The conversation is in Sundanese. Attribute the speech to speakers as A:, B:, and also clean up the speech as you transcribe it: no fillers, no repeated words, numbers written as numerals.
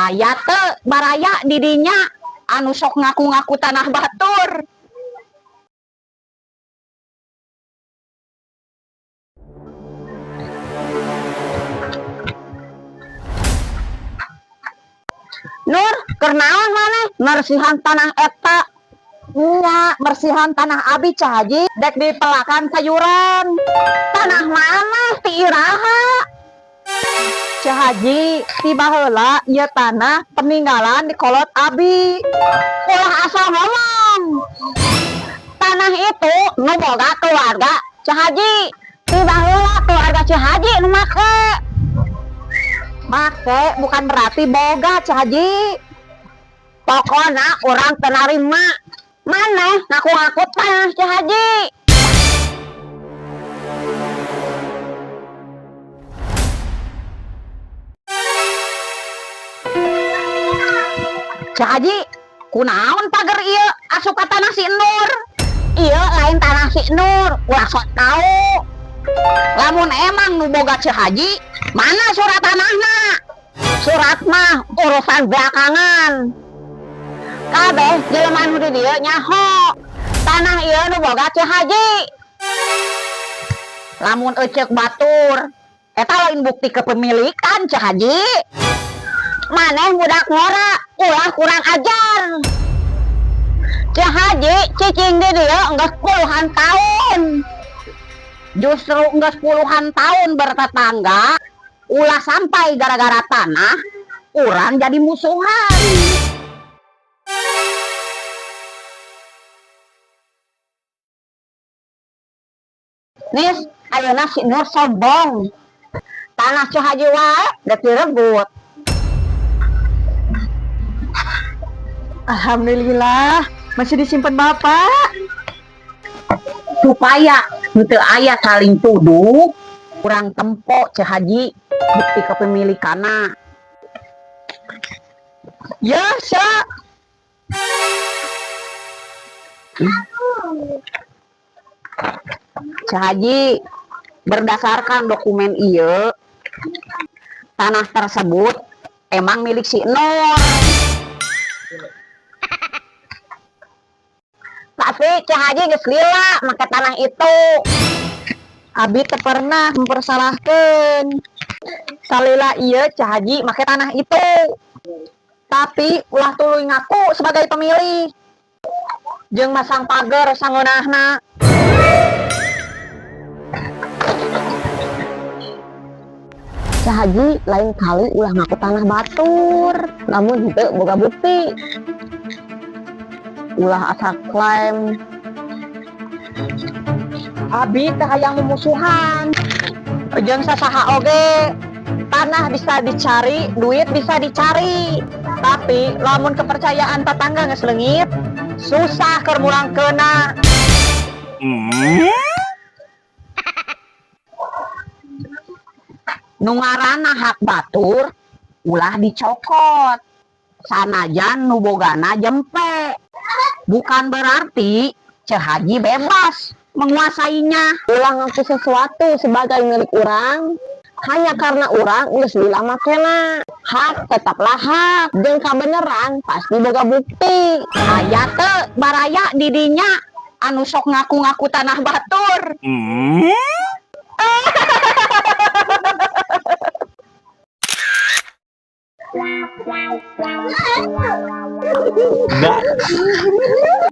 A: Aya teu baraya di dinya anu sok ngaku-ngaku tanah batur? Nur, keur naon maneh mersihan tanah eta?
B: Nya, mersihan tanah abi, Ceu Haji, dek dipelakan sayuran.
A: Tanah mana, ti iraha?
B: Ceu Haji, ti baheula ieu tanah peninggalan ti kolot abi.
A: Ulah asal ngomong. Tanah itu nu boga keluarga Ceu Haji. Ti baheula keluarga Ceu Haji nu make.
B: Make bukan berarti boga, Ceu Haji.
A: Pokona urang teu narima. Maneh ngaku-ngaku tanah Ceu Haji. Ceu Haji, kunaon pager ieu asup ka tanah si Nur? Ieu lain tanah si Nur, ulah sok tau. Lamun emang nu boga Ceu Haji, mana surat tanahna? Surat mah urusan belakangan. Kabeh jelema nu di dieu nyaho. Tanah ieu nu boga Ceu Haji. Lamun eceuk batur, eta lain bukti kepemilikan, Ceu Haji. Maneh budak ngora, ulah kurang ajar. Ceu Haji cicing di dieu geus puluhan tahun. Justru geus puluhan tahun bertetangga, ulah sampai gara-gara tanah urang jadi musuhan. Nis, ayeuna si Nur sombong. Tanah Ceu Haji wae dek direbut.
B: Alhamdulillah, masih disimpan Bapak.
A: Supaya henteu aya saling tuduh, urang tempo, Ceu Haji, bukti kepemilikanna.
B: Ya, Sya.
A: Ceu Haji, berdasarkan dokumen ieu, tanah tersebut emang milik si Nur. Tapi Ceu Haji geus lila make tanah itu.
B: Abi teu pernah mempersalahkan. Salila ieu Ceu Haji make tanah itu. Tapi ulah tuluy ngaku sebagai pemilik. Jeung masang pagar sangeunahna.
A: Ceu Haji, lain kali ulah ngaku tanah batur, lamun henteu boga bukti. Ulah asal klaim.
B: Abi teh hayang mumusuhan. Jeung sasaha oge. Tanah bisa dicari, duit bisa dicari. Tapi lamun kepercayaan tetangga geus leungit, susah keur mulangkeunna.
A: Nu ngaranna hak batur ulah dicokot. Sanajan nu bogana jempe. Bukan berarti Ceu Haji bebas menguasainya.
C: Ulah ngaku sesuatu sebagai milik urang hanya karena urang geus lila makena. Hak tetaplah hak, jeung kabeneran pasti boga bukti.
A: Aya teu baraya di dinya anu sok ngaku-ngaku tanah batur?
D: Nice.